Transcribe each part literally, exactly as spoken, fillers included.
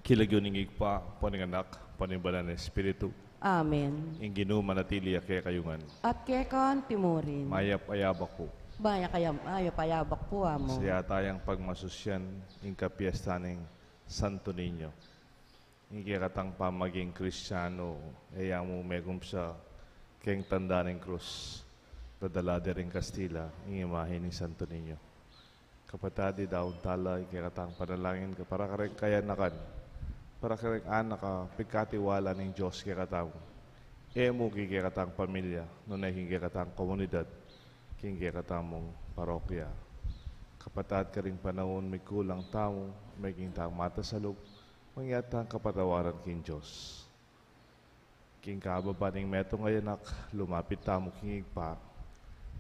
King lagyu ning Ibpa, ampo ning Anak, ampo ning Banal a Espiritu. Amen. Ing Ginu manatili ya kekayu ngan. At keka mu rin. Mayap a yabak pu. Mayap a yab-, mayap a yabak pu, Amu. Sayang tayang pagmasusyan ing kapiestan ning Santo Niño. Ing kekatang pamaging Kristiano, e ya mu mekumpisa keng tanda ning krus, dadala de ring Kastila ing imahe ning Santo Niño. Kapatad, idaun tala ing kekatang panalangin para kareng kayanakan, para kareng anak a pigkatiwala ning Dios kekatamu. E mu king kekatang pamilya, nune king kekatang komunidad, king kekatamung parokya. Kapatad, karing panaun mikulang tamu, maging tang matasalub, mangyat tang kapatawaran king Dios. King kababa ning metung a anak, lumapit tamu king Ibpa.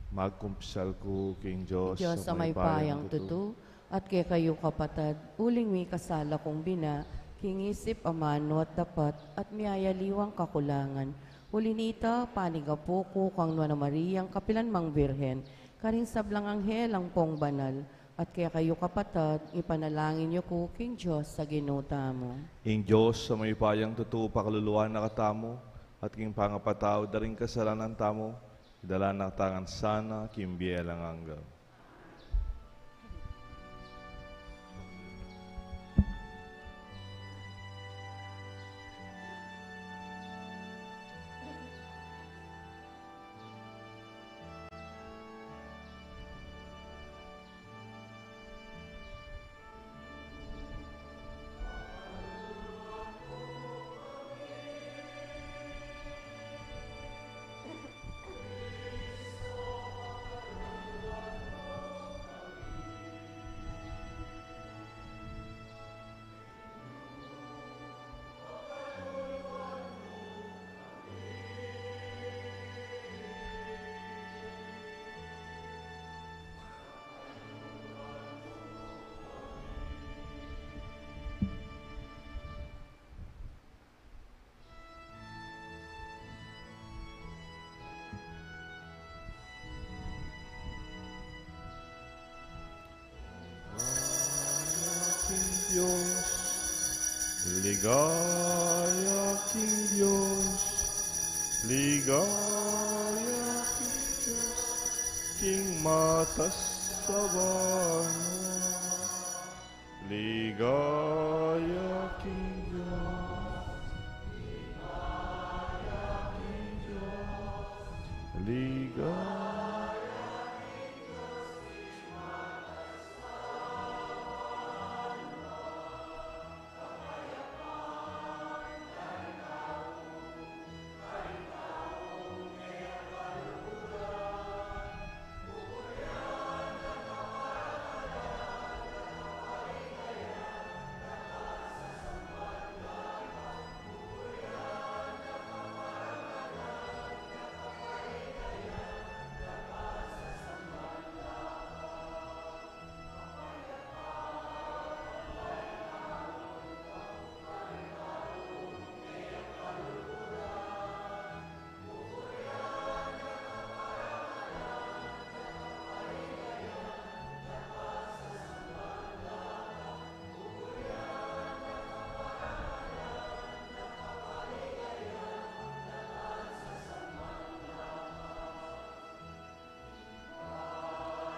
Magkumpisal ku king Dios, Dios a mayupayang tutu, at kekayu kapatad, uling mikasala kung bina, king isip, amanu at dapat, at miyayaliwang kakulangan. Uli nita, panigapu ku kang Nuan a Mariang kapilan mang Birhen, karing sablang anghel ampong banal, at kekayu kapatad, ipanalangin yu ku king Dios a Ginu tamu. Ing Dios a mayupayang tutu pakaluluan na katamu, at king pangapatawad da ring kasalanan tamu, idala na katamu ngan sana king bie alang angga. King Dios, ligaya king Dios, ligaya king Dios, king matas a banua. Ligaya king Dios, ligaya king Dios, ligaya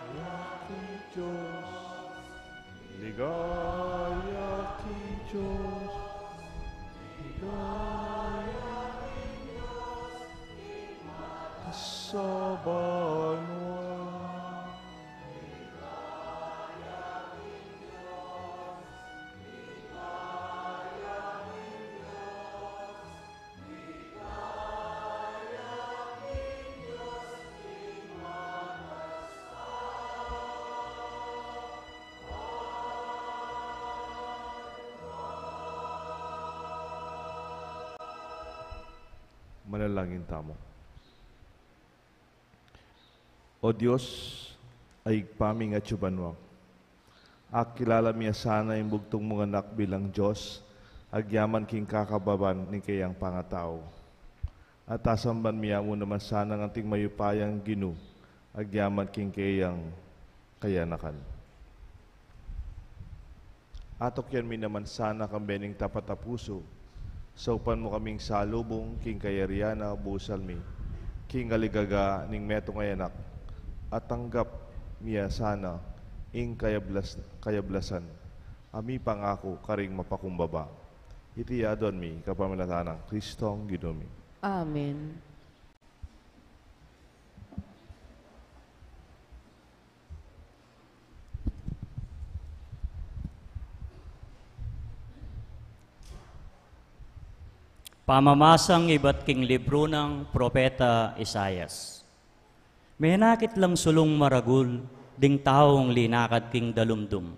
Ligaya king Dios, ligaya king Dios, king matas a banua. Manalangin tamu. O Dios, a Ibpa ming atsu banua, akilala mi ya sana ing bugtung mung Anak bilang Dios, agyaman king kakababan ning keyang pangatau. At asamban mi ya mu naman sana ngan ing mayupayang Ginu, agyaman king keyang kayanakan. Atukyan mi naman sana kambe ning tapat a pusu. Saupan mu kaming salubung king kayarian na busal mi, king aligaga ning metung a Anak, at tanggap mi ya sana ing kayablas-, kayablasan a mipangaku karing mapakumbaba. Iti adwan mi kapamilatan nang Kristong Ginu mi. Amen. Pamamasang ibat king libru nang Propeta Isaias. Menakit lang sulung maragul ding taung linakad king dalumdum.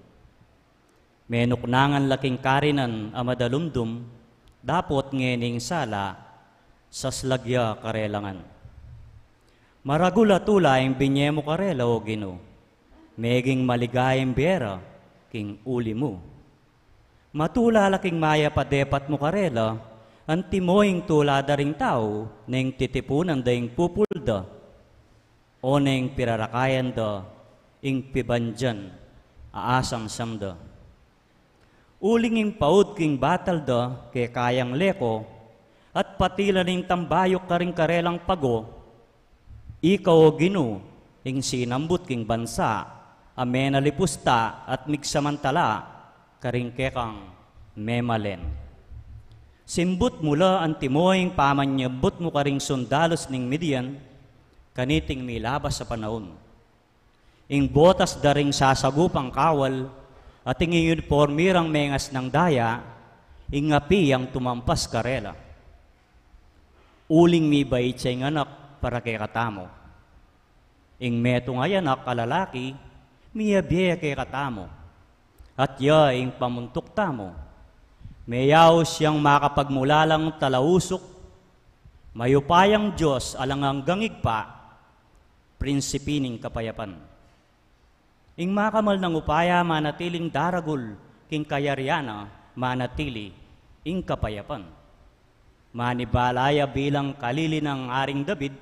Menuknangan la king karinan a madalumdum, dapot ngening sala, saslag ya karela ngan. Maragul a tula ing binye mu karela, O Ginu, meging maligaya ing bie ra king uli mu. Matula la king mayap a depat mu karela, antimo ing tula da ring tau, neng titipunan da ing pupul da, o neng pirarakayan da ing pibandian a asamsam da. Uling ing paud king batal da kekayang leko, at pati la ning tambayuk karing karelang pago. Ika, O Ginu, ing sinambut king bansa a menalipusta at migsamantala karing kekang memalen. Simbut mu la antimo ing pamanyambut mu karing sundalus ning Midian, kaniting milabas a panaun. Ing botas da ring sasagupang kawal, at ing uniporme rang mengasnang daya, ing api yang tumampas karela. Uling mibait ya ing anak para kekatamu. Ing metung a anak a lalaki, miyabie ya kekatamu. At ya ing pamuntuk tamu. Meyaus yang makapagmulalang talausuk, mayupayang Dios alang anggang ibpa, prinsipi ning kapayapan. Ing makamal nang upaya manatiling daragul, king kayarian na manatili ing kapayapan. Manibala ya bilang kalili nang Aring David,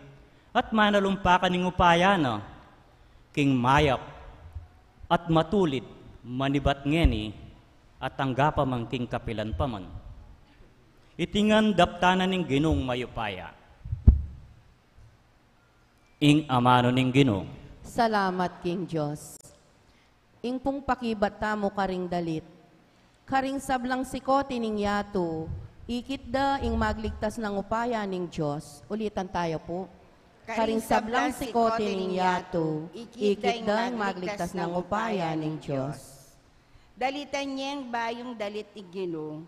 at manalumpakan ing upaya na king mayap at matulid, manibat ngeni at angga pa man king kapilan pa man. Iti ngan daptan na ning Ginung mayupaya. Ing amanu ning Ginu. Salamat king Dios. Ing pung pakibat tamu karing dalit. Karing sablang sikoti ning yatu, ikit da ing magligtas nang upaya ning Dios. Ulitan tayo po. Karing sablang sikoti ning yatu, ikit da ing magligtas nang upaya ning Dios. Dalitan yeng bayung dalit ing Ginu,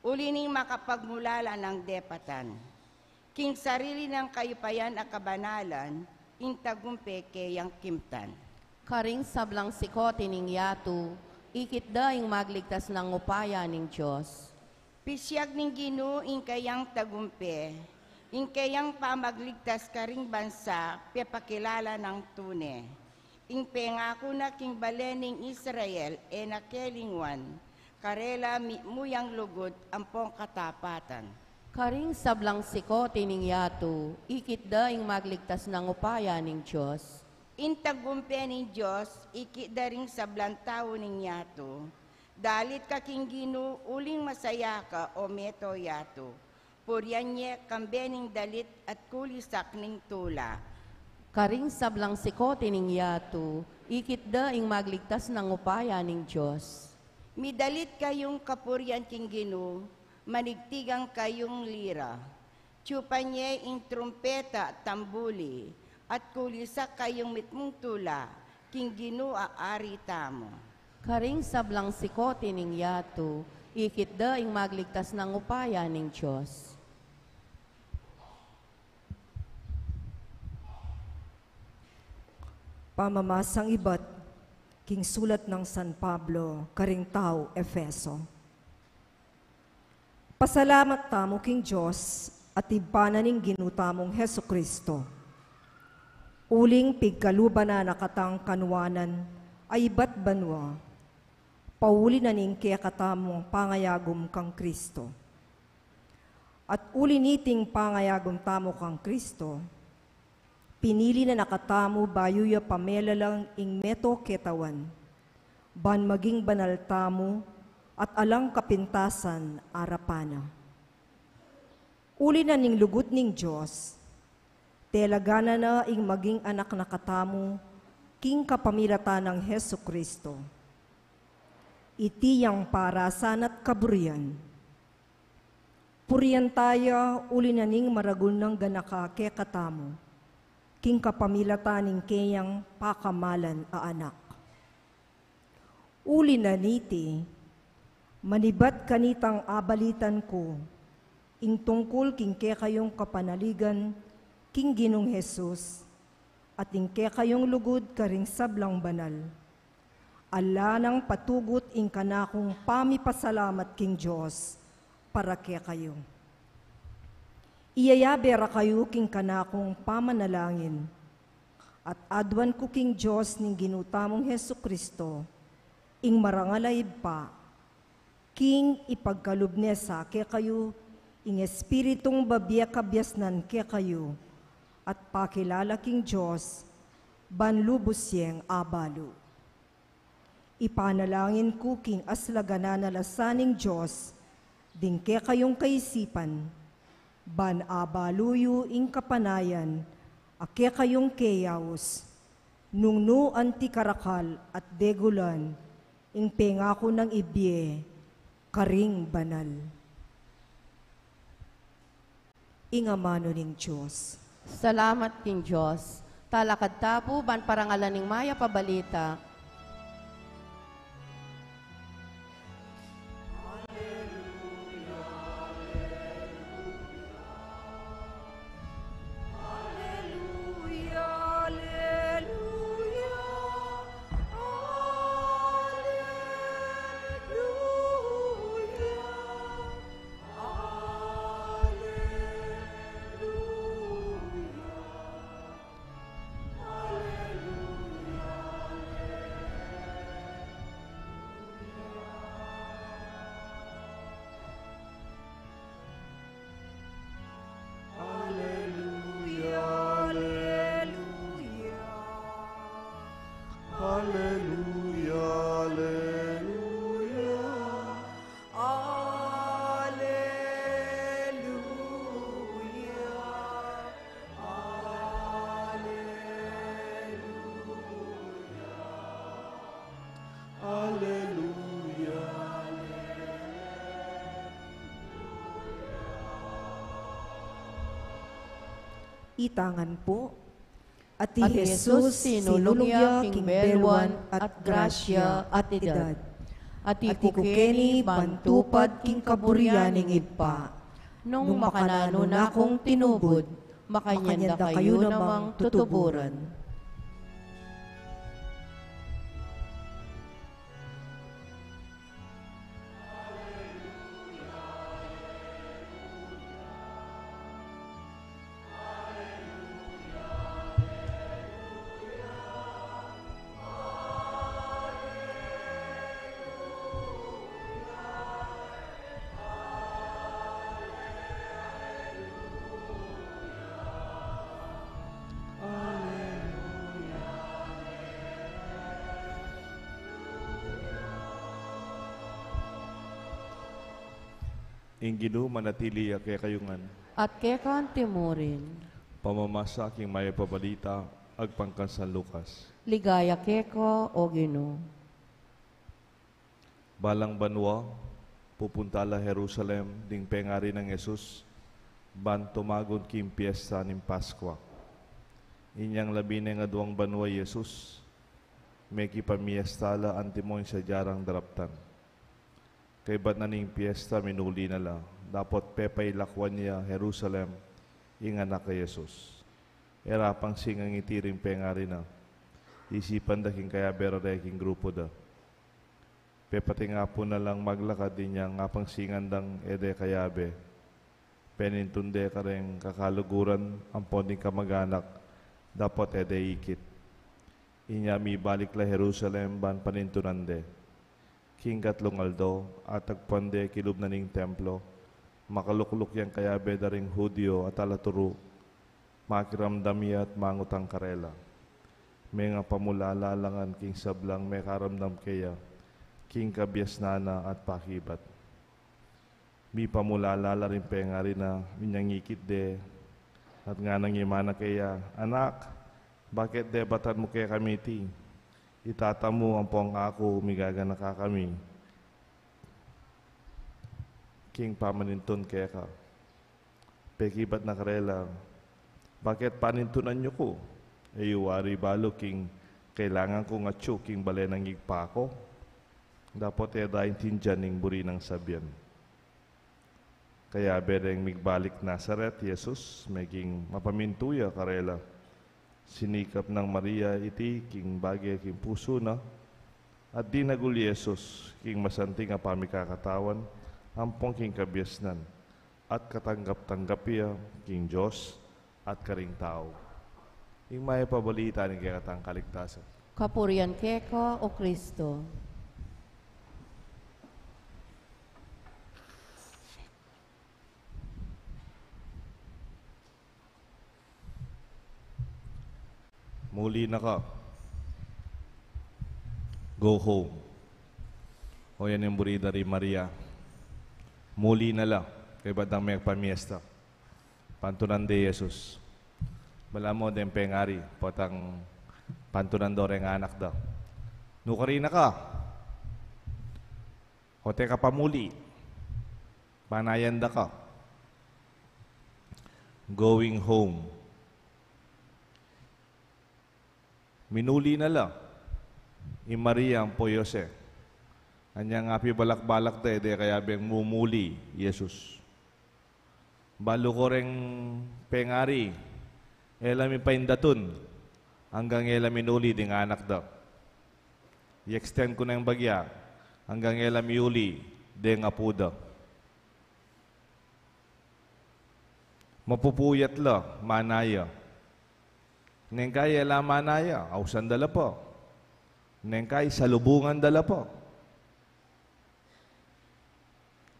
uli ning makapagmulala nang depatan. King sarili nang kayupayan a kabanalan, ing tagumpe keyang kimtan. Karing sablang sikoti ning yatu, ikit da ing magligtas nang upaya ning Dios. Pisiag ning Ginu ing keyang tagumpe, ing keyang pamagligtas karing bansa, pepakilala nang tune. Ing pengaku na king bale ning Israel, e na kelingwan, karela mitmu yang lugud ampong katapatan. Karing sablang sikoti ning yatu, ikit da ing magligtas nang upaya ning Dios. Ing tagumpe ning Dios, ikit da ring sablang tau ning yatu. Dalit ka king Ginu, uling masaya ka, o meto yatu. Purian ye kambe ning dalit at kulisak ning tula. Karing sablang sikoti ning yatu, ikit da ing magligtas nang upaya ning Dios. Midalit kayung kapurian king Ginu, manigtigan kayung lira. Tiyupan ye ing trumpeta at tambuli, at kulisak kayung mitmung tula, king Ginu a Ari tamu. Karing sablang sikoti ning yatu, ikit da ing magligtas nang upaya ning Dios. Pamamasang ibat king sulat nang San Pablo karing tau Efeso. Pasalamat tamu king Dios at Ibpa na ning Ginu tamung Jesucristo. Uling pigkaluban na na katang kanuanan a ibat banua, pauli na ning kekatamung pangayagum kang Cristo. At uli niting pangayagum tamu kang Cristo, pinili na na katamu bayu ya pamelalang ing meto ketawan, ban maging banal tamu at alang kapintasan arapan na. Uli na ning lugud ning Dios, telaganan na ing maging anak na katamu king kapamilatan nang Jesu-Cristo. Iti yang parasan at kaburian. Purian taya uli na ning maragul nang ganaka kekatamu, king kapamilatan ning keyang pakamalan a Anak. Uli na niti, manibat kanitang abalitan ku ing tungkul king kekayung kapanaligan king Ginung Jesus, at ing kekayung lugud karing sablang banal. Ala nang patugut ing kanakung pamipasalamat king Dios para kekayu. Iyayabe ra kayu king kanakung pamanalangin, at aduan ku king Dios ning Ginu tamung Jesu-Cristo, ing marangal a Ibpa, king ipagkalub ne sa kekayu ing Espiritung babie kabiasnan kekayu, at pakilala king Dios ban lubus yeng abalu. Ipanalangin ku king aslaganan a lasa ning Dios ding kekayung kaisipan, ban abalu yu ing kapanayan a kekayung keyaus, nung nu anti karakal at degulan ing pengaku nang ibie karing banal. Ing amanu ning Dios. Salamat king Dios. Talakad ta pu ban parangalan ing mayap a balita. Aleluya, aleluya. Aleluya, aleluya. Aleluya, aleluya. Aleluya, aleluya. Itangan pu. At i Jesus sinulung ya king beluan at grasya at edad. At iku keni ban tupad king kaburian ning Ibpa. Nung makananu na kung tinubud, makanyan da kayu namang tutuburan. Ing Ginu manatili ya kekayu ngan. At keka anti murin. Pamamasa king mayap a balita agpang kang San Lucas. Ligaya keka, o Ginu. Balang banua, pupunta la Jerusalem ding pengari nang Jesus, ban tumagun king piesta ning Paskua. Inyang labineng aduang banua i Jesus, mekipamiesta la antimo ing sadya rang daraptan. Kaybat na ning piesta, minuli na la, dapot pepailakwan ya Jerusalem ing anak a Jesus. E ra pang singang iti ring pengari na. Isipan da king kayabe ra reng grupu da. Pepatingapu na lang maglakad, inyang apang singan dang e de kayabe. Penintun de kareng kakaluguran ampon ding kamaganak, dapot e de ikit. Inya mibalik la Jerusalem ban panintunan de. King katlung aldo, atagpuan de kilub na ning templo, makalukluk yang kayabe da ring Judio a talaturu, makiramdam ya at mangutang karela. Mengapamulala la ngan king sablang mekaramdam keya, king kabiasnan na at pakibat. Mipamulala la ring pengari na minyangikit de, at nganang imana keya, "Anak, bakit debatan mu kekami iti? I tata mu ampong aku migaganaka kami king pamanintun keka." Pekibat na karela, "Bakit panintunan yu ku? E yu wari balu king kailangan kung atyu king bale nang ibpa ku? Dapot e da intindian ing buri nang sabian." Kayabe reng migbalik Nazaret i Jesus, meging mapamintu ya karela. Sinikap nang Maria iti king bage king pusu na, at dinagul i Jesus king masanting a pamikakatawan ampong king kabiasnan, at katanggap-tanggap ya king Dios at karing tau. Ing mayap a balita ning kekatang kaligtasan. Kapurian keka, O Kristo. Muli na ka. Go home. O yan ing buri da ri Maria. Muli na la. Kaybat dang mepamiesta, pantunan de Jesus. Balamu deng pengari, potang pantunan do reng anak da, "Nukarin na ka? Hote ka pa muli? Panayan da ka." Going home. Minuli na la i Maria ampo Jose. Anyang apibalak-balak da, e de kayabeng mumuli i Jesus. Balu ko reng pengari, e la mipaindatun anggang e la minuli ding anak da. I-extend ku neng bagya anggang e la miuli deng apu da. Mapupuyat la, mana ya. Neng kai e la mana ya, ausan da la pa. Neng kai salubungan da la pa.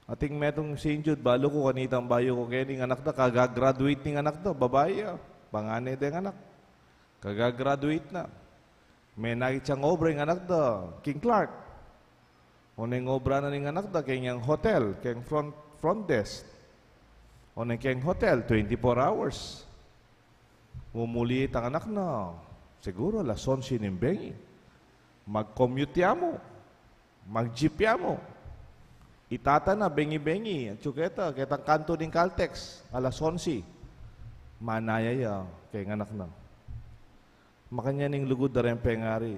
Ating metung Saint Jude, balu ku kanitang bayu ku keni, ing anak da, kaga-graduate ning anak da, babai ya, pangane deng anak. Kaga-graduate na. Menakit yang obra ing anak da king clerk. Oneng obra na ning anak da keng yang hotel, keng front, front desk. Oneng keng hotel, twenty-four hours. Mumuli itang anak na, siguru alas onse ning bengi. Mag-commute ya mu. Mag-jeep ya mu. I tata na bengi-bengi, atyu keta, ketang kantu ning Caltex, alas onse. Manaya ya keng anak na. Makanyan ing lugud da reng pengari.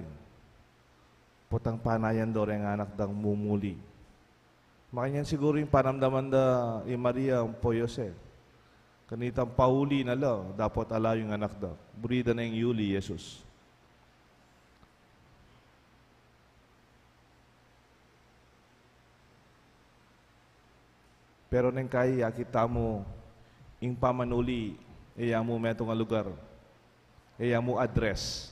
Potang panayan do reng anak dang mumuli. Makanyan siguru ing panamdaman da i Maria ampo Jose. Kanitang pauli na la, dapot ala yung anak da. Buri da neng iuli i Jesus. Pero neng kai, akit tamu, ing pamanuli, e ya mu metung a lugar, e ya mu address,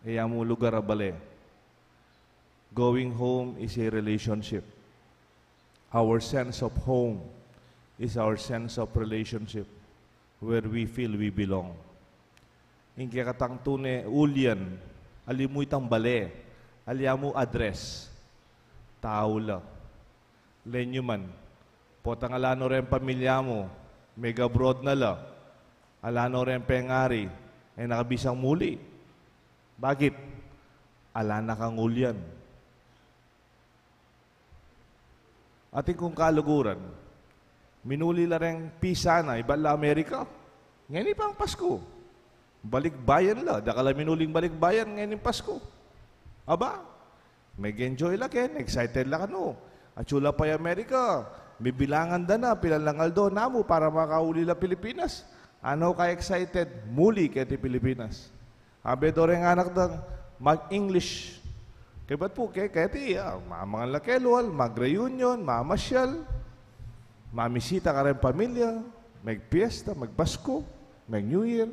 e ya mu lugar a bale. Going home is a relationship. Our sense of home is our sense of relationship, where we feel we belong. Ing kekatang tune ulian, ali mu itang bale, ali mu address, tau la. Lenyu man, potang ala no reng pamilya mu, meg-abroad na la, ala no reng pengari, e na ka bisang muli. Bakit? Ala na kang ulian. Atin kung kaluguran, minuli la reng pisa na, ibat la Amerika. Ngeni pang Pasku. Balikbayan la, dakal a minuling balikbayan, ngeni Pasku. Aba, meg-enjoy la keni, excited la kanu. Atyu la pa i Amerika, bibilangan da na, pilan lang aldo namu para makauli la Pilipinas. Anu ka excited, muli keti Pilipinas. Abe do reng anak dang mag-English. Kaybat pu ke, keti, ah, mamangan la kelwal, mag-reunion, mamasyal, mamisita kareng pamilya, magpiesta, magpasku, mag-New Year.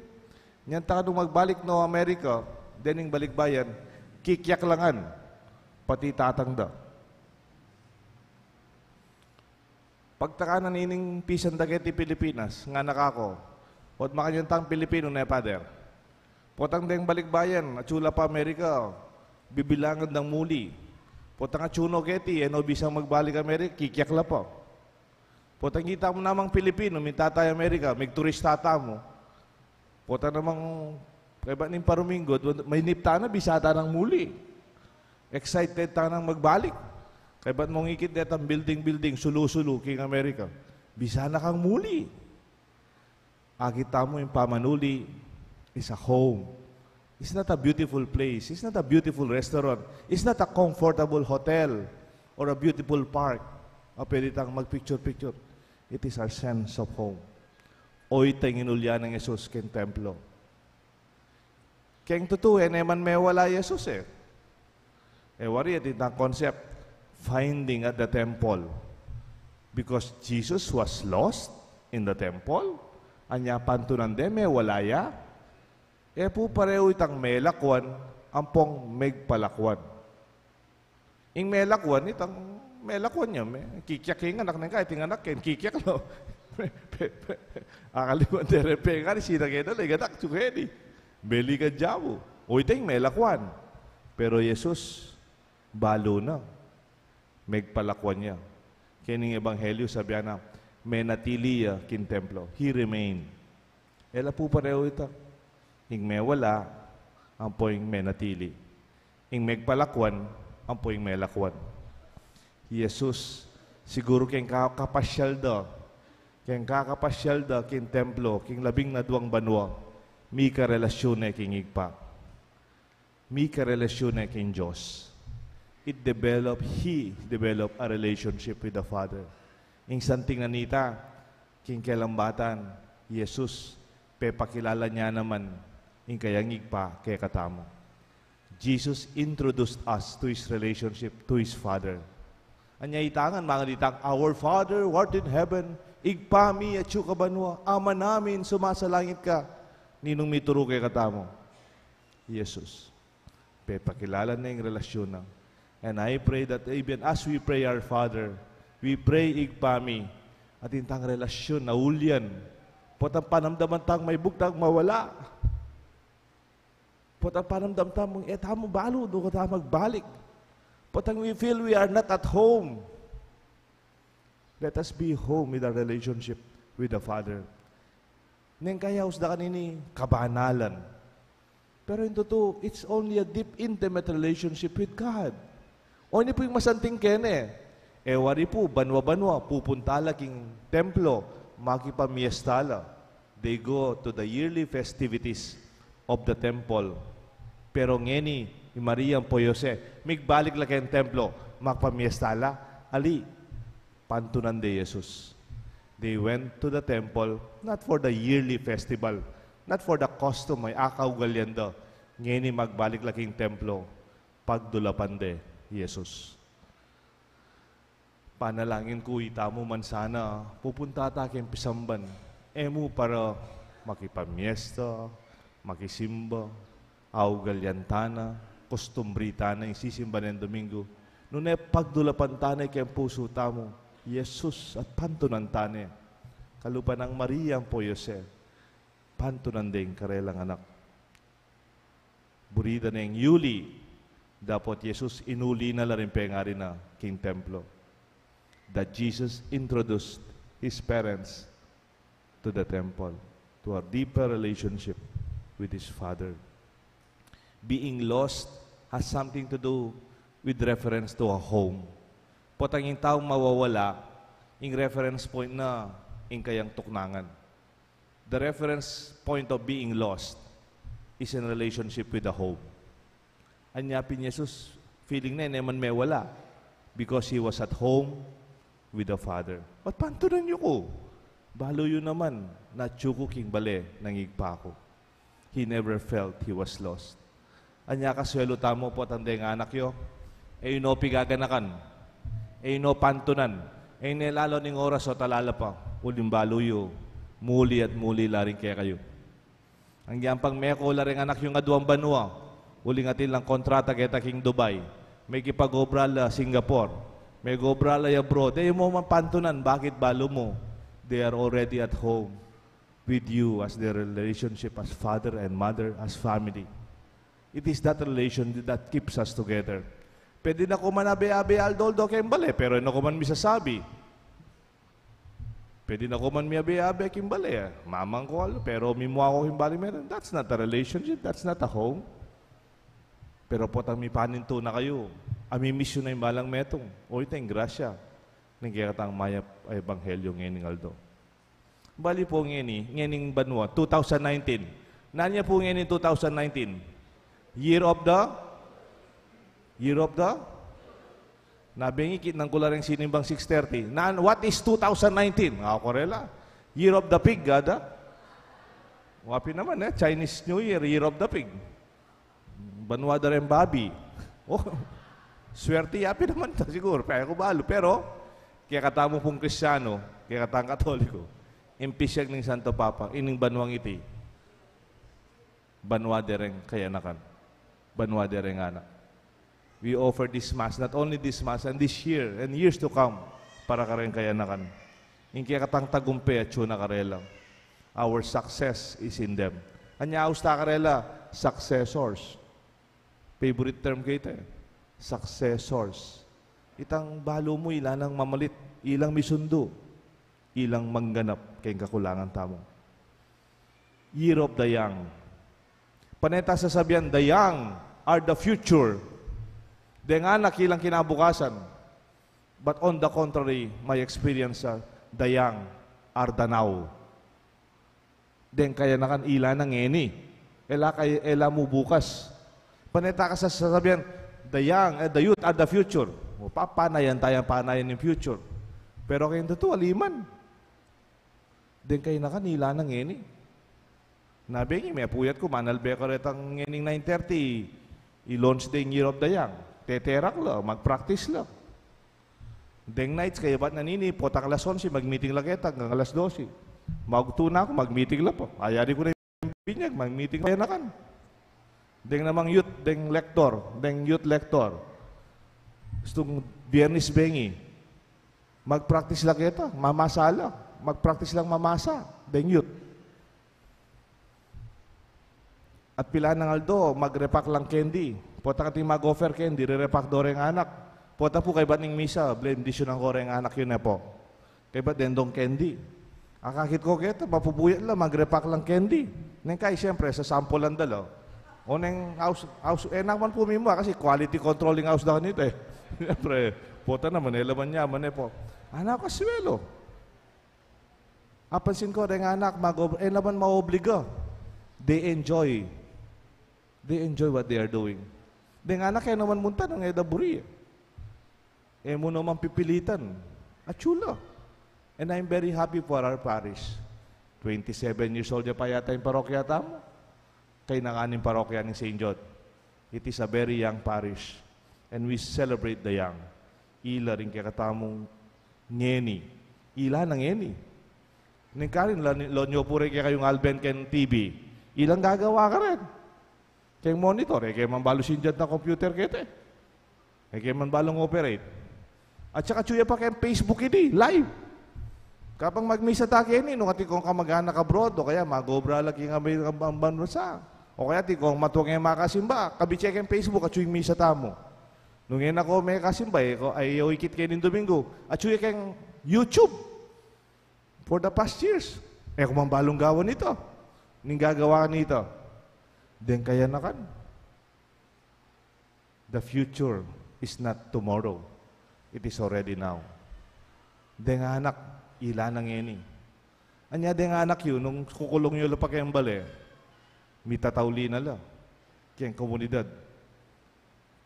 Nyang takanu magbalik no Amerika, dening balikbayan, kikyak langan, pati tatang da. Pagtaka na nining pisan da keti Pilipinas, ngana kaku, ot makanyan tang Pilipinu ne, Father? Potang deng balikbayan, atyu la pa Amerika, bibilangan dang muli. Potang atyu no keti, e no bisang magbalik Amerika, kikiak la pa. Potang ita mu namang Pilipino, minta taya Amerika, migturista tamu. Pota namang, kaybat ning paruminggu, mainip tana, bisa tanang muli. Excited tanang magbalik. Kaybat mung ikit detang building-building, sulu-sulu, king Amerika. Bisa na kang muli. Akit tamu ing pamanuli is a home. It's not a beautiful place. It's not a beautiful restaurant. It's not a comfortable hotel or a beautiful park. A pwede tang mag-picture-picture. It is our sense of home. Oyta ing inulyan nang Jesus king templo. Keng tutu, e ne man mewala Jesus e. E wari, atin tang concept, finding at the temple. Because Jesus was lost in the temple, anya pantunan de mewala ya, e pu parehu itang melakwan ampong megpalakwan. Ing melakwan, itang melakwan ya, me, kikiak ing anak, neng ka, iting anak, ken kikiak lo. Pe, pe, pe, akaliwan de reng pengan, sina kena, le, anak, tsu keni. Beli ka jabu. O, ita ing melakwan. Pero Jesus, balu na. Megpalakwan ya. Keni ing ebanghelyo, sabi na, menatili ya king templo. He remained. E la pu parehu ita. Ing mewala, ampo ing menatili. Ing megpalakwan, ampo ing melakwan. Jesus, siguru keng kakapasyal da, keng kakapasyal da king templo, king labing aduang banua, mika relasyun ne king Ibpa. Mika relasyun ne king Dios. It develop, he develop a relationship with the Father. Ing santing nanita, king kelambatan, Jesus, pepakilala ne naman ing kayang Ibpa kekatamu. Jesus introduced us to his relationship to his Father. Anya ita ngan, mangan itang, "Our Father, who art in heaven, Ibpa mi, atyu ka banua, Ama namin, sumasalangit ka." Ninung mituru kekatamu? Jesus. Pepakilala ne ing relasyun na. And I pray that even as we pray our Father, we pray Ibpa mi, atin tang relasyun a ulyan. Potang panamdaman tang maibug tang mawala. Potang panamdam tamung e tamu balu nung kata magbalik. Potang we feel we are not at home. Let us be home with our relationship with the Father. Neng kaya usdakan ini kabanalan. Pero ing tutu, it's only a deep, intimate relationship with God. O ini pu ing masanting kene. E wari pu, banua-banua, pupunta la king templo, makipamiesta la. They go to the yearly festivities of the temple. Pero ngeni, i Maria ampo Jose, migbalik la keng templo, makipamiesta la. Ali, pantunan de Jesus. They went to the temple, not for the yearly festival, not for the custom, a kaugalian da. Ngeni magbalik la king templo, pagdulapan de Jesus. Panalangin ku itamu man sana, pupunta ta keng pisamban. E mu para makipamiesta, makisimba, augalian tana, kostumbri tana, ing sisimba neng Domingo. Nune pagdulapan tana keng pusu tamu, Jesus, at pantunan tana. Kalupa nang Maria ampo Jose, pantunan de ing karelang anak. Buri da neng yuli, dapot Jesus inuli na la ring pengari na king templo. That Jesus introduced his parents to the temple, to a deeper relationship with his Father. Being lost has something to do with reference to a home. Potang ing taung mawawala, ing reference point na ing kayang tuknangan. The reference point of being lost is in relationship with the home. Anya pin Jesus, feeling na, e ne man mewala, because he was at home with the Father. Ba't pantunan yu ku? Balu yu naman, na atyu ku king bale nang Ibpa ku. He never felt he was lost. Anya kasuelu tamu, potang deng anak yu, e yu no pigaganakan, e yu no pantunan, e ne lalu ning oras o talala pa, uling balu yu, muli at muli la rin kekayu. Agyang pang meko la ring anak yu king aduang banua, uling atin lang kontrata keta king Dubai, mekipag-obra la Singapore, meg-obra la abroad, e mu man pantunan, bakit balu mu? They are already at home with you as their relationship as father and mother, as family. It is that relation that keeps us together. Pwede na ku man abe-abe aldo-aldo keng bale, pero e na ku man misasabi. Pwede na ku man miabe-abe keng bale, eh. Mamang ku aldo, pero mimua ku keng bale metung. That's not a relationship. That's not a home. Pero potang mipanintu na kayu, amimiss yu na ing balang metung. O, ita ing grasya ning kekatang mayap a ebanghelyo ngening aldo. Bali pu ngeni, ngening banua, two thousand nineteen. Nanu ya pu ngeni two thousand nineteen? Year of the? Year of the? Nabengi, kitnan ku la reng sinimbang six thirty. Nan, what is two thousand nineteen? Nga ku karela. Year of the pig, gada? Wa pin naman, eh, Chinese New Year, Year of the Pig. Banua da reng babi. Oh, swerte ya pin naman ta siguru, kaya ku balu. Pero, kekatamu pung Kristiano, kekatang Katoliko, ing pisiag ning Santo Papa, ining banuang iti, banua de reng kayanakan, banua de reng anak. We offer this Mass, not only this Mass, and this year, and years to come, para kareng kayanakan. Ing kekatang tagumpe atyu na karela. Our success is in them. Anya, aus ta karela, successors. Favorite term ke ita, eh. Successors. Itang balu mu, ila nang mamalit, ilang misundu, ilang mangganap keng kakulangan tamu. Year of the Young. Pane ta sasabian, the young are the future. Deng anak, ilang kinabukasan. But on the contrary, my experience, ah, the young are the now. Deng kayanakan, ila na ngeni. E la kay-, e la mu bukas. Pane ta ka sa-, sasabian, the young, eh, the youth are the future. O, pa-, panayan taya, panayan ing future. Pero keng tutu, ali man. Deng kayanakan, ila na ngeni. Nabengi, mepuyat ku, manalbe ku retang ngening nine thirty, i-launch da ing Year of the Young. Teterak la, mag-practice la. Deng nights, kaybat na nini, potang alas onse, mag-meeting la keta, anggang alas dose. Magtu na ku, mag-meeting la pa. Ayari ku na ing binyag, mag-meeting pa kayanakan. Deng namang youth, deng lector, deng youth lector. Istung Biernes bengi, mag-practice la keta, mamasa la. Mag-practice lang mamasa, deng youth. At pilan nang aldo, mag-repack lang candy. Potang ating mag-offer candy, re-repack do reng anak. Pota pu kaybat ning misa, blendisyonan ko reng anak yu, e pu. Kaybat deng dong candy. Akakit ku keta, mapupuyat la, mag-repack lang candy. Neng kai, siyempre, sasampulan da la. O neng aus, aus, e naman pu mimua, kasi quality control ing aus da kanita, eh. Siyempre, pota naman, e la man yaman, e pu. Anak ku, swelo. Apansin ku, deng anak, mag-ob-, e naman maobliga. They enjoy. They enjoy what they are doing. Deng anak, e naman munta nung e da buri, eh. E mu naman pipilitan. Atyu la. And I'm very happy for our parish. Twenty-seven years old ya pa yata ing parokya tamu. Kayanakan ning parokya ning Saint John. It is a very young parish. And we celebrate the young. Ila ring kekatamung ngeni. Ila na ngeni. Neng karin, la-, lawan yu pu reng kekayung alben keng T V. Ilang gagawa karin. Keng monitor, e ke man balu sindian ing computer keta, eh. E ke man balung operate. At saka atyu ya pa keng Facebook ini, live. Kapang magmisa ta keni, nung atin kong kamag-anak abroad, o kaya mag-obra la king bansa, o kaya atin kong matuang e makasimba, kabit ye keng Facebook, atyu ing misa tamu. Nung e na ko mekasimba, e ko, ay, o ikit keni ning Domingo, atyu ye keng YouTube. For the past years, e ku man balung gawan ita. Ning gagawa na ita. Deng kayanakan. The future is not tomorrow. It is already now. Deng anak, ila na ngeni. Anya deng anak yu, nung kukulung yu la pa keng bale, mitatauli na la keng komunidad.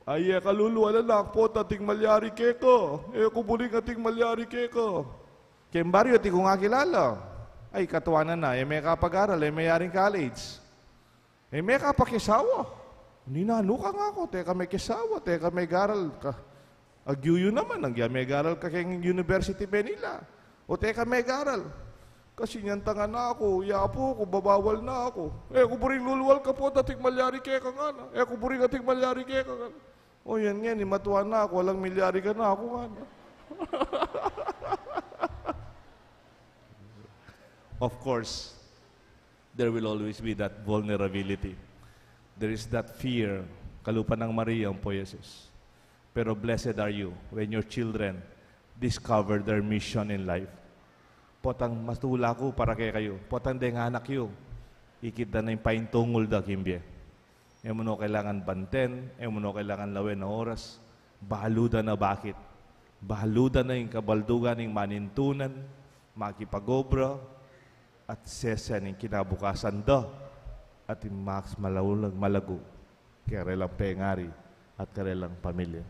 Ay, e ka lulual, anak, pota ating malyari keka. E ku buring ating malyari keka. Keng baryu, atin kung akilala. Ay, katuanan na, e me kapag-aral, e me yaring college. E me kapakisawa. Ninanu ka nga ku, teka me kisawa, teka me garal ka. Agyu yu naman, agya me garal ka keng University Manila. O teka me garal. Kasi nyantang na ku, yapu ku, babawal na ku. E ku buring lulual ka pota ating malyari keka ngana. E ku buring ating malyari keka ngana. O yan ngeni, matua na ku, alang milyari ka na ku ngana. Of course, there will always be that vulnerability. There is that fear. Kalupa nang Maria, ampo Jesus. Pero blessed are you when your children discover their mission in life. Potang matula ku para kekayu, potang deng anak yu, ikit da na ing paintungul da king bie. E mu no kailangan banten, e mu no kailangan lawen a oras. Balu da na bakit. Balu da na ing kabaldugan ning manintunan, makipag-obra, at sese ning kinabukasan da, at ing mas malaulag, malagu, karelang pengari, at karelang pamilya.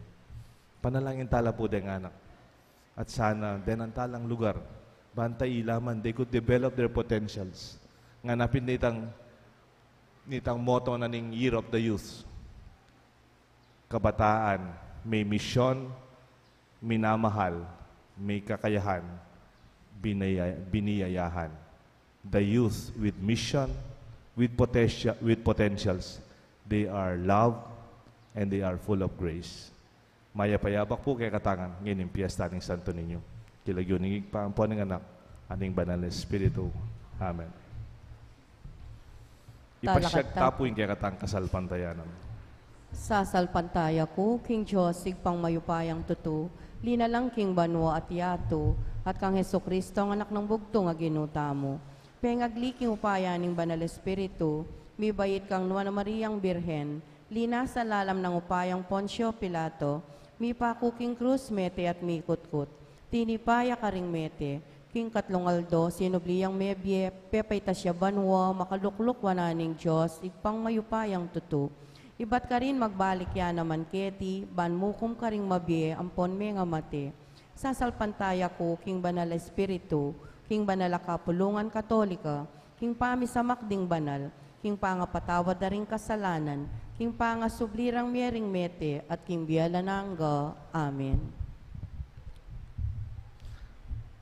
Panalangin tala pu deng anak. At sana, denan talang lugar, ban ta ilaman, they could develop their potentials. Nganapin nitang, nitang motto na ning Year of the Youth. Kabataan, may misyon, minamahal, may kakayahan, binaya-, biniyayahan. The youth with mission, with potential, with potentials, they are loved and they are full of grace. Mayap a yabak pu kekatang ngening piyesta ning Santo Niño. King lagyu ning Ibpa, ampo ning Anak, at ning Banal a Espiritu. Amen. Ipasyag ta pu ing kekatang kasalpantayanan. Sasalpantaya ku king Dios, Ibpang mayupayang tutu, linalang king banua at yatu, at kang Jesucristo, ang Anak nang bugtung a Ginu tamu. Pengagli king upaya ning Banal Espiritu, mibait kang Nuan a Mariang Birhen, linasa lalam nang upayang Poncio Pilato, mipaku king krus, mete at mikutkut. Tinipa ya karing mete, king katlung aldo sinubli yang mebie, pepaitas ya banua, makalukluk wanan ning Dios, Ibpang mayupayang tutu. Ibat karin magbalik ya naman keti, ban mukum karing mabie ampon mengamate. Sasalpantaya ku king Banal a Espiritu, king banal a kapulungan Katolika, king pamisamak ding banal, king pangapatawad da ring kasalanan, king pangasubli rang mie ring mete, at king bie alang angga. Amen.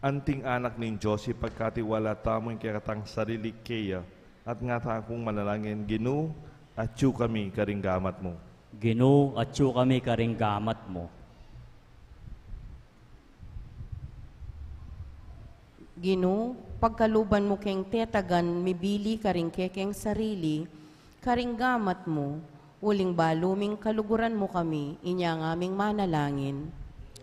Anting anak ning Dios, ipagkatiwala tamu ing kekatang sarili keya, at ngana takung manalangin, Ginu, atyu kami karing gamat mu. Ginu, atyu kami karing gamat mu. Ginu, pagkaluban mu keng tetagan mibili karing kekeng sarili, karing gamat mu, uling balu ming kaluguran mu kami, inya ngaming manalangin.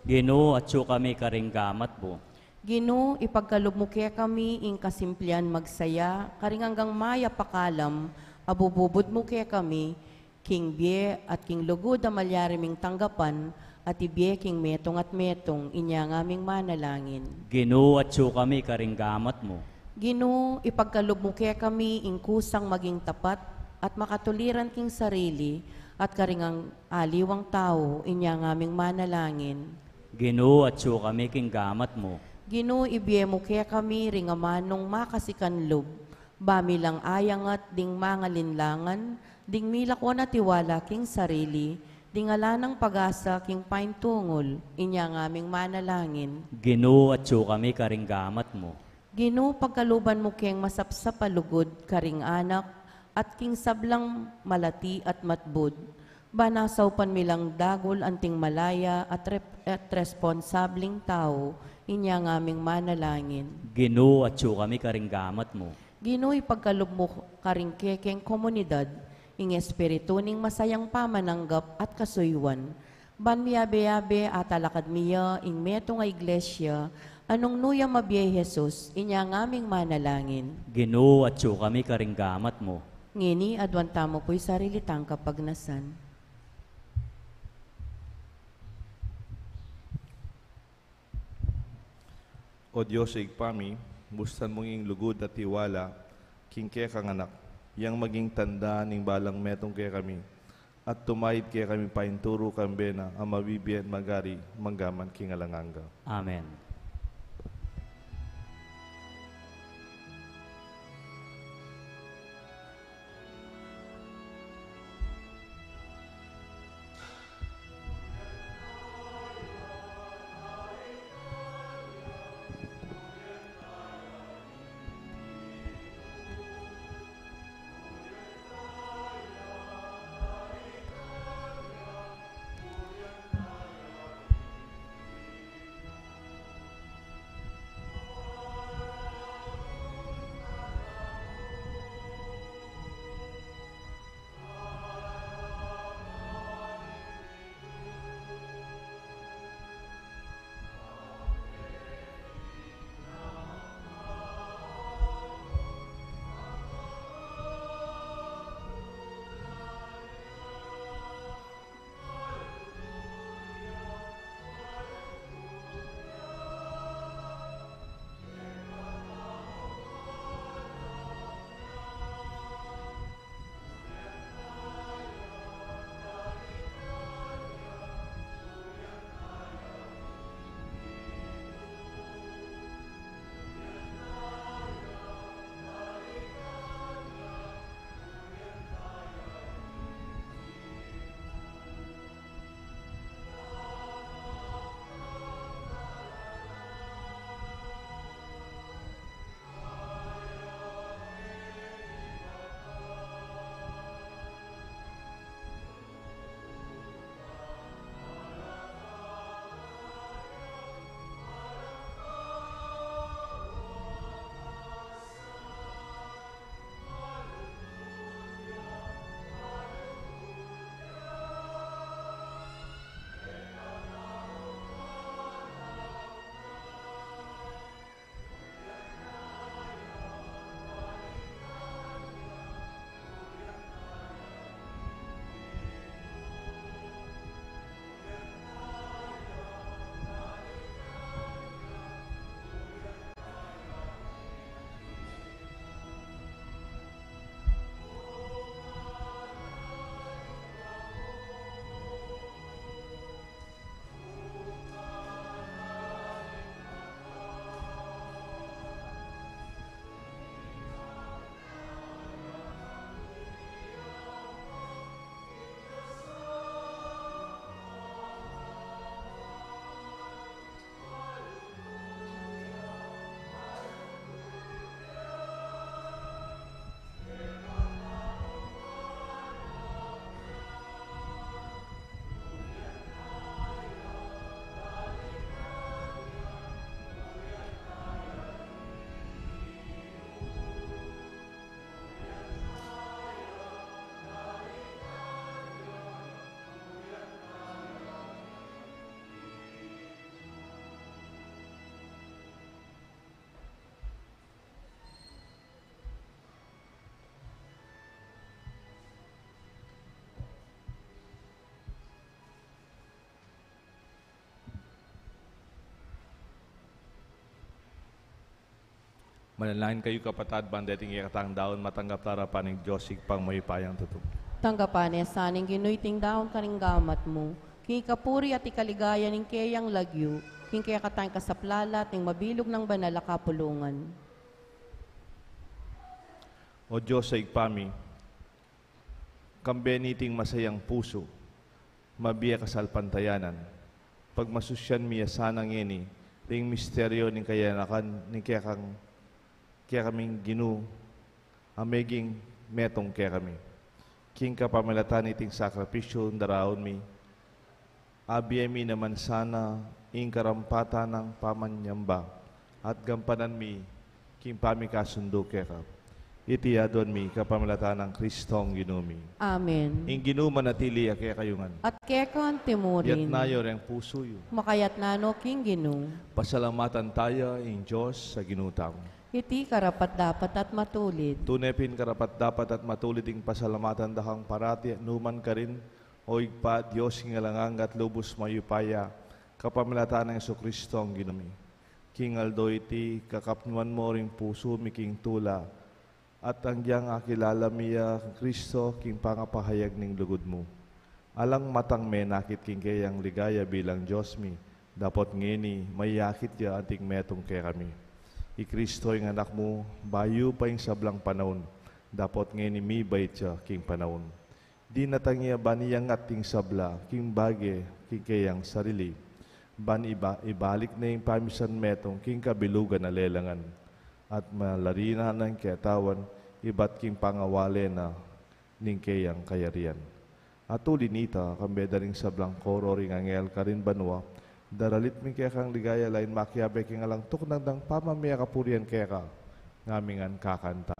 Ginu, atyu kami karing gamat mu. Ginu, ipagkalub mu kekami ing kasimplian magsaya, karing anggang mayap a kalam a bububud mu kekami, king bie at king lugud a malyari ming tanggapan, at ibie king metung at metung, inya ngaming manalangin. Ginu, atyu kami karing gamat mu. Ginu, ipagkalub mu kekami ing kusang maging tapat at makatuliran king sarili at karing ang aliwang tau, inya ngaming manalangin. Ginu, atyu kami king gamat mu. Ginu, ibie mu kekami ring amanung makasikan lub, ba mi lang ayangat ding mangalinlangan, ding milakwan a tiwala king sarili, ding ala nang pag-asa king paintungul, inya ngaming manalangin. Ginu, atyu kami karing gamat mu. Ginu, pagkaluban mu keng masapsap a lugud karing anak, at king sablang malati at matbud, ba nasaupan mi lang dagul anting malaya at rep-, at responsabling tau, inya ngaming manalangin. Ginu, atyu kami karing gamat mu. Ginu, ipagkalub mu karing kekeng komunidad ing espiritu ning masayang pamananggap at kasuyuan, ban miyabe-yabe a talakad mi ya ing metung a iglesia a nung nu ya mabie i Jesus, inya ngaming manalangin. Ginu, atyu kami karing gamat mu. Ngeni, aduan tamu pu ing sarili tang kapagnasan. O Dios a Ibpa mi, bustan mu ing lugud at tiwala king kekang Anak, yang maging tanda ning balang metung kekami, at tumaid kekami painturu kambe na a mabibie at magari manggaman king alang angga. Amen. Manalangin kayu, kapatad, ban deting kekatang daun matanggap la arapan ning Dios Ibpang mayupayang tutu. Tanggapan na sa ning Ginu iting daun karing gamat mu, king ikapuri at ikaligaya ning keyang lagyu, king kekatang kasaplalan at ning mabilug nang banal a kapulungan. O Dios a Ibpa mi, kambe niting masayang pusu, mabie kasalpantayanan, pagmasusyan mi ya sana ngeni ring misteryu ning kayanakan ning kekang, kekaming Ginu, a meging metung kekami. King kapamilatan niting sakripisyu daraun mi, abie mi naman sana ing karampatan nang pamanyamba at gampanan mi king pamikasundu keka. Iti aduan mi kapamilatan nang Kristong Ginu mi. Amen. Ing Ginu manatili ya kekayu ngan. At keka antimurin. Iyatas yu reng pusu yu. Makayatas no king Ginu. Pasalamatan taya ing Dios a Ginu tamu. Iti karapat-dapat at matulid. Tune pin karapat-dapat at matulid ing pasalamatan da kang parati at nukarin man, O Ibpa, Dios king alang angga at lubus mayupaya, kapamilatan nang Jesucristo a Ginu mi. King aldo iti, kakapnuan mu ring pusu mi king tula, at agyang akilala mi ya Kristo king pangapahayag ning lugud mu. Alang matang menakit king keyang ligaya bilang Dios mi, dapot ngeni mayakit ya anting metung kekami. I Kristo ing Anak mu, bayu pa ing sablang panaun, dapot ngeni mibait ya king panaun. Dinatang ya ban iyangat ing sabla king bage king keyang sarili, ban iba-, ibalik na ing pamisan metung king kabilugan a lelangan, at malari na ning katawan ibat king pangawale na ning keyang kayarian. At uli nita, kambe da ring sablang koro ring anghel karin banua, daralit mi kekang ligaya lain makiabe king alang tuknang dang pamamie kapurian keka, ngami ngan kakanta.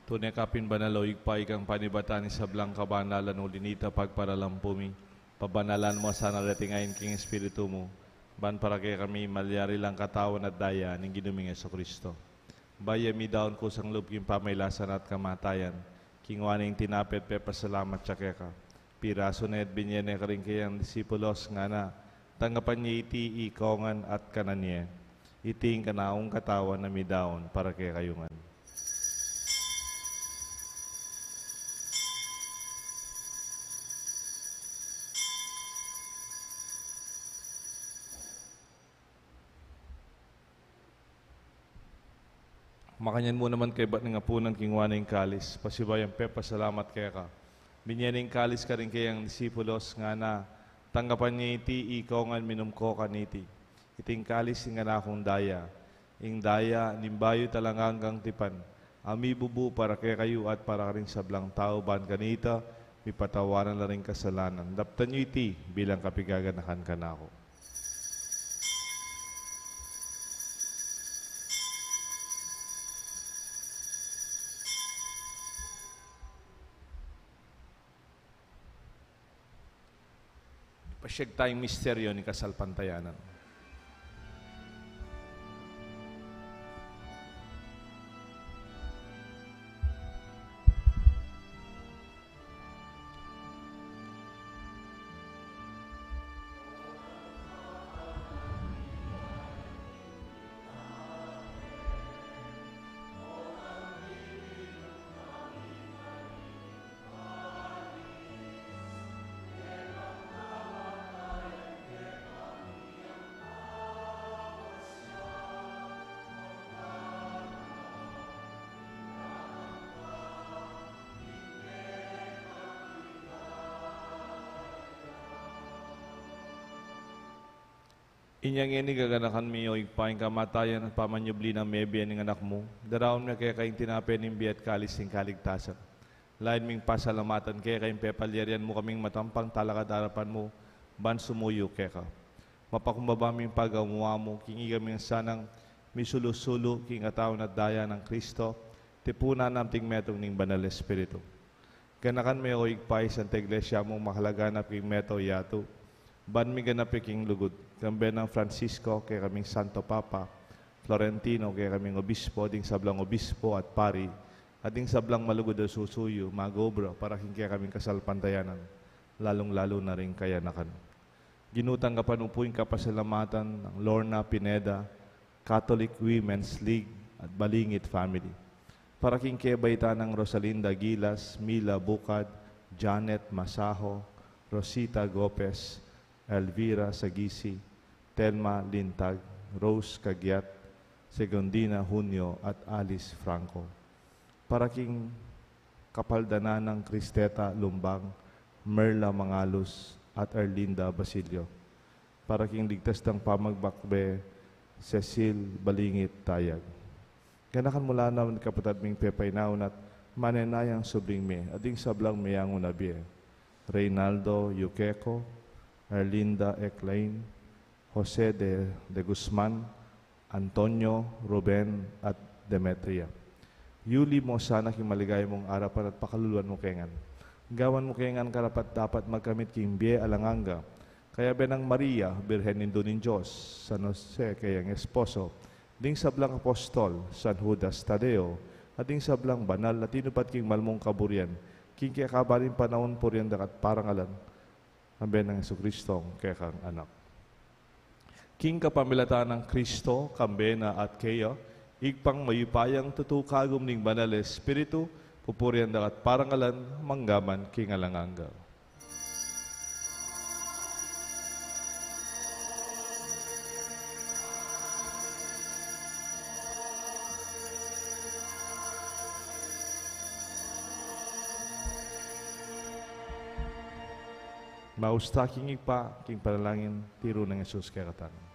Tune ka pin banal, o Ibpa, ikang panibatan ning sablang kabanalan, uli nita pagparalampu mi, pabanalan mu sana reting ain king Espiritu mu, ban para kekami malyari lang katawan at daya ning Ginu ming Jesucristo. Bayu ya midaun kusang lub king pamailasan at kamatayan, kinua ne ing tinape at pepasalamat ya keka, pirasu ne at binye ne karing keyang disipulos, ngana: Tanggapan ye iti ikongan at kanan ye. Iti ing kanaung katawan a midaun para kekayu ngan. Makanyan mu naman kaybat ning apunan, kinua ne ing kalis, pasibayu yang pepasalamat keka, binye ne ing kalis karing keyang disipulos, ngana: Tanggapan ye iti ikongan, minum ko kaniti. Iti ing kalis ning kanakung daya, ing daya ning bayu at alang anggang tipan, a mibubu para kekayu at para karing sablang tau, ban kanita mipatawaran la ring kasalanan. Daptan yu iti bilang kapigaganakan kanaku. Siag tayang misteryo ning kasalpantayanan. Inya ngeni gaganakan mi, o Ibpa, ing kamatayan at pamanyubli nang mebie ning Anak mu. Daraun mi keka ing tinape ning bie at kalis ning kaligtasan. Lalu ming pasalamatan keka ing pepalyarian mu kaming matampang talakad king arapan mu ban sumuyu keka. Mapakumbaba ming pagamuan mu king ikaming sanang misulu-sulu king katawan at daya nang Kristo, tipunan na anting metung ning Banal Espiritu. Ganakan me, o Ibpa, ing Santa Iglesia mung makalaganap king mabilug a yatu, ban miganap ya king lugud, kambe nang Francisco, kekaming Santo Papa, Florentino, kekaming Obispo, ding sablang Obispo at Pari, at ding sablang malugud a susuyu, mag-obra para king kekaming kasalpantayanan, lalung-lalu na ring kayanakan. Ginu, tanggapan mu pu ing kapasalamatan nang Lorna Pineda, Catholic Women's League, at Balingit family. Para king kebaitan nang Rosalinda Gilas, Mila Bucad, Janet Masaho, Rosita Gopez, Elvira Sagisi, Telma Lintag, Rose Cagiat, Segundina Junio, at Alice Franco. Para king kapaldanan nang Cristeta Lumbang, Merla Mangalus, at Erlinda Basilio. Para king ligtas dang pamagbakbe, Cecil Balingit Tayag. Ganakan mu la naman ing kapatad ming pepainaun at manenayang subling mie, at ding sablang meyangu na bie, Reynaldo Yuqueco, Erlinda Eclain, Jose de, de Guzman, Antonio, Ruben, at Demetria. Yuli mu sana king maligaya mung arapan at pakaluluan mu kengan. Gawan mu kengan karapat-dapat magkamit king bie alang angga, kayabe nang Maria, Birhen Indu ning Dios, San Jose kayang esposo, ding sablang apostol, San Judas Tadeo, at ding sablang banal a tinupad king mal mung kaburian, king kekaban ning panaun purian da ka at parangalan, kambe nang Jesucristo, kekang Anak. King kapamilatan nang Kristo, kambe na at keya, Ibpang mayupayang tutu, kagum ning Banal Espiritu, pupurian da ka at parangalan, mangga man king alang angga. Maus ta king Ibpa, king panalangin, tiru nang Jesus kekatamu.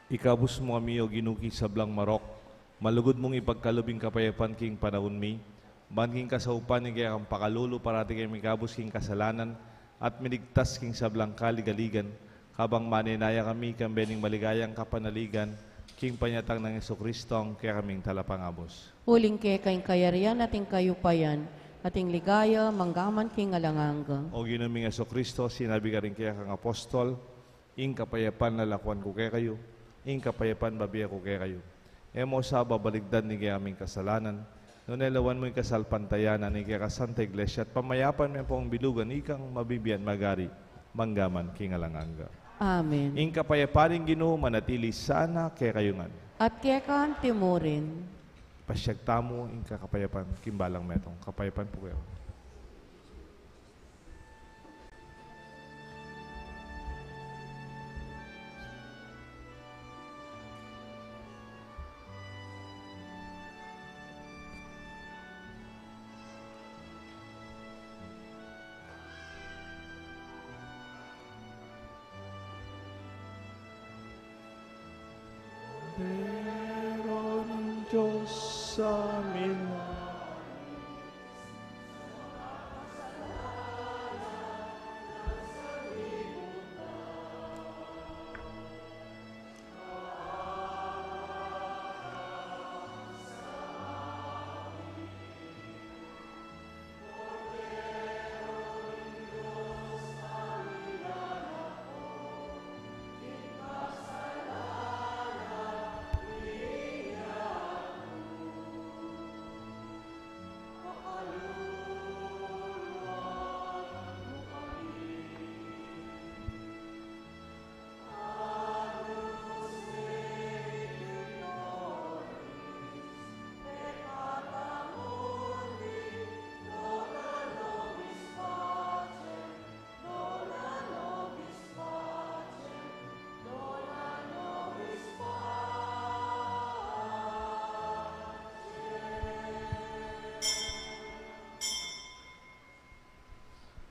Ikabus mu kami, O Ginu, king sablang marok, malugud mung ipagkalub ing kapayapan king panaun mi, ban king kasaupan ning kekang pakalulu parati kami mikabus king kasalanan, at miligtas king sablang kaligaligan, kabang manenaya kami kambe ning maligayang kapanaligan, king panyatang nang Jesucristo, a kekaming Talapangabus. Uling keka ing kayarian at ing kayupayan, at ing ligaya, manggaman king alang angga. O Ginu ming Jesucristo, sinabi karing kekang apostol, ing kapayapan lalakuan ku kekayu, ing kapayapan bibie ku kekayu. E mu sa babaligdan ing kekaming kasalanan, nune lawan mu ing kasalpantayanan ning kekang Santa Iglesia, at pamayapan me pung bilugan ikang mabibie at magari, manggaman king alang angga. Amen. Ing kapayapan ning Ginu manatili sana kekayu ngan. At keka anti mu rin. Pasiag tamu ing kakapayapan king balang metung. Kapayapan pu kekayu. Pero ning Dios sa amin.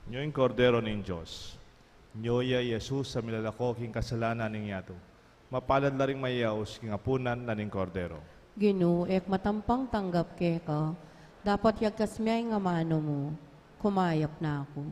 Nyo ing Kordero ning Dios. Nyo ya i Jesus a milalako king kasalanan ning yatu. Mapalad la ring mayaus king apunan na ning Kordero. Ginu, e ku matampang tanggap keka, dapot yagkas mu ing amanu mu, kumayap na ku.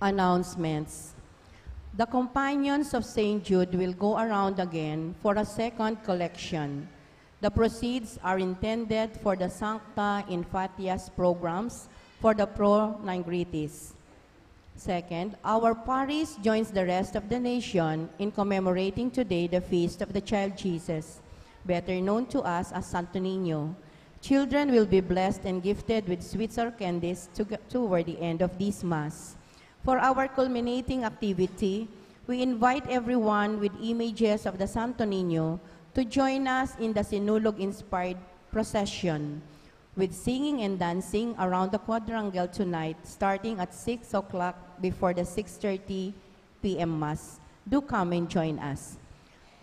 Announcements. The companions of Saint Jude will go around again for a second collection. The proceeds are intended for the Sancta Infatias programs for the Pro Nigritis. Second, our parish joins the rest of the nation in commemorating today the feast of the child Jesus, better known to us as Santo Niño. Children will be blessed and gifted with sweets or candies to, toward the end of this Mass. For our culminating activity, we invite everyone with images of the Santo Niño to join us in the Sinulog-inspired procession, with singing and dancing around the quadrangle tonight, starting at six o'clock before the six thirty p m Mass. Do come and join us.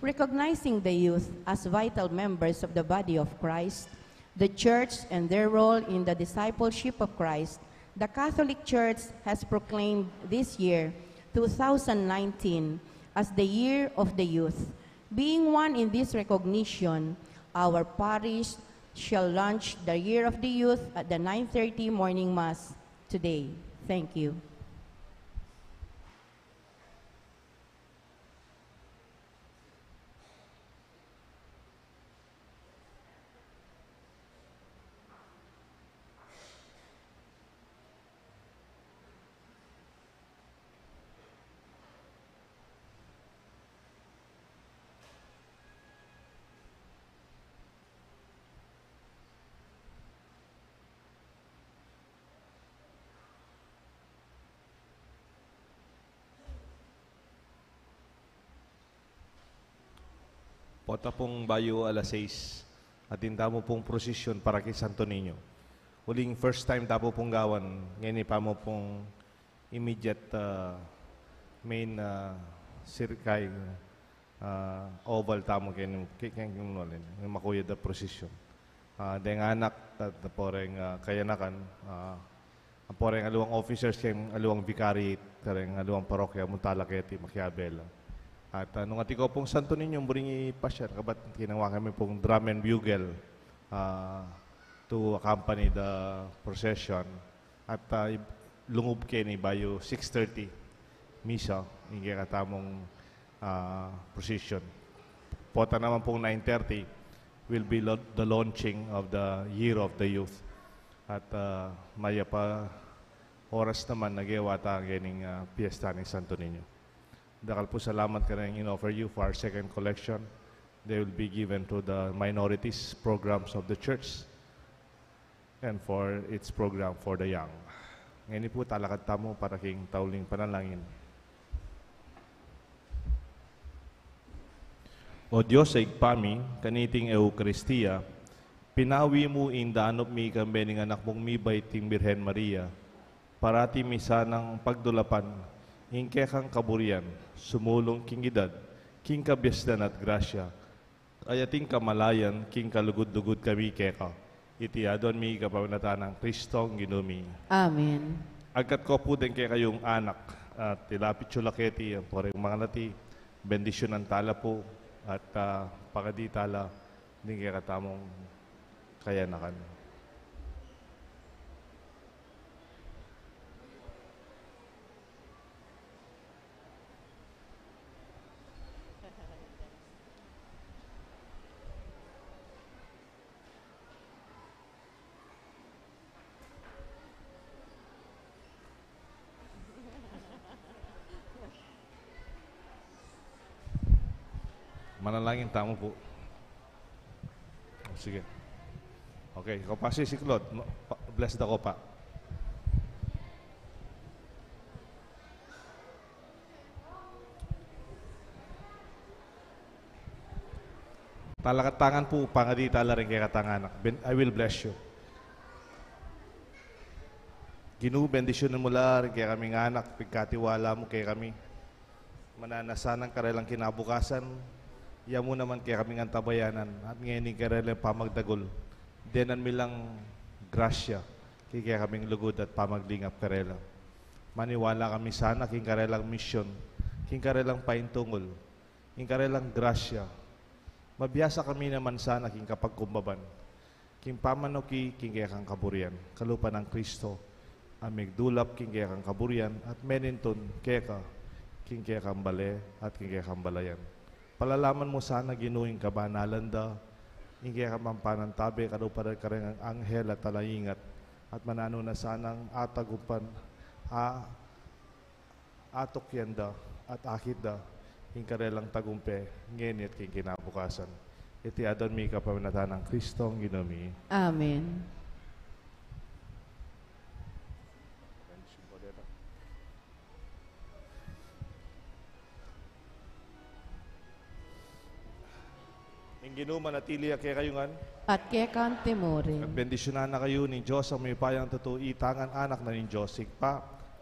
Recognizing the youth as vital members of the body of Christ, the Church, and their role in the discipleship of Christ, the Catholic Church has proclaimed this year, two thousand nineteen, as the Year of the Youth. Being one in this recognition, our parish shall launch the Year of the Youth at the nine thirty morning Mass today. Thank you. Pota pung bayu alas sais, atin tamu pung prosesyon para kay Santo Niño. Uling first time tamu pung gawan, ngeni pa mu pung immediate, ah, main, ah, sirkay, ah, oval tamu keni, keni, keni, keni, keni makuyad a prosesyon. Ah, deng anak, at poreng, ah, kayanakan, ah, poreng aliwang officers, keng aliwang vicariate, kareng aliwang parokya, munta la keti, makiabe la. At, ah, nung atin ko pung Santo Niño, murin ipasyan, kabat kinawa kami pung drum and bugle, ah, to accompany the procession. At, ah, i-, lungub keni bayu six thirty, misa, ing kekatamung, ah, procession. Pota naman pung nine thirty will be lo-, the launching of the Year of the Youth. At, ah, mayap a oras naman a gewa ta kening, ah, piyesta ning Santo Niño. Dakal pung salamat kareng in-offer yu for our second collection. They will be given to the minorities programs of the church and for its program for the young. Ngeni pu talakad tamu para king tauling panalangin. O Dios a Ibpa mi, kaniting Eukaristia, pinawi mu ing danup mi kambe ning anak mung mibait ing Birhen Maria, parati mi sanang pagdulapan ing kekang kaburian, sumulung king edad, king kabiasnan at grasya, ayating kamalayan king kalugud-lugud kami keka. Iti aduan mi kapamilatan nang Kristong Ginu mi. Amen. Agkat ko pu deng kekayung anak, at ilapit yu la keti, ampo reng mangalati, bendisyunan ta la pu, at, ah, pangadi ta la ding kekatamung kayanakan. Manalangin tamu pu. Sige. Okay, ko pa si, si Claude. No, pa-, bless the ko pa. Talakad ta ngan pu, pangadi ta la ring kekatang anak. Ben-, I will bless you. Ginu, bendisyunan mu la ring kekaming anak, pigkatiwala mu kekami. Mananasan ing karelang kinabukasan, ya mu naman kekaming antabayanan, at ngeni ing karelang pamagdagul, denan mi lang grasya, king kekaming lugud at pamaglingap karela. Maniwala kami sana king karelang misyon, king karelang paintungul, king karelang grasya. Mabiasa kami naman sana king kapagkumbaban, king pamanuki, king kekang kaburian, kalupa nang Kristo, a migdulap king kekang kaburian at menintun keka king kekang bale at king kekang balayan. Palalaman mu sana, Ginu, ing kabanalan da, ing kekang panantabe, kalupa da kareng anghel at talaingat, at mananu na sanang atagupan, a atukyan da at akit da ing karelang tagumpe ngeni at king kinabukasan. Iti adwan mi kapaminatan nang Kristong Ginu mi. Amen. Ing Ginu manatili ya kekayu ngan. At keka naman murin. At bendisyunan na kayu ning Dios a mayupayang tutu, Ibpa,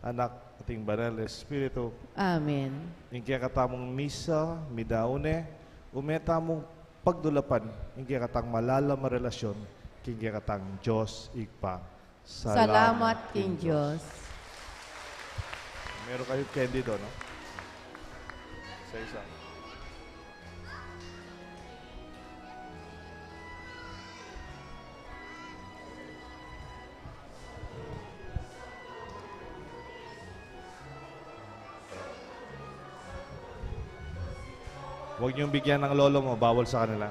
Anak, Banal a Espiritu. Amen. Ing kekatamung misa, midaun ne, ume tamung pagdulapan ing kekatang malalam a relasyon king kekatang Dios Ibpa. Salamat king Dios. Meron kayo candy doon, no? Sa isa. Huwag niyong bigyan ng lolo mo, bawal sa kanila.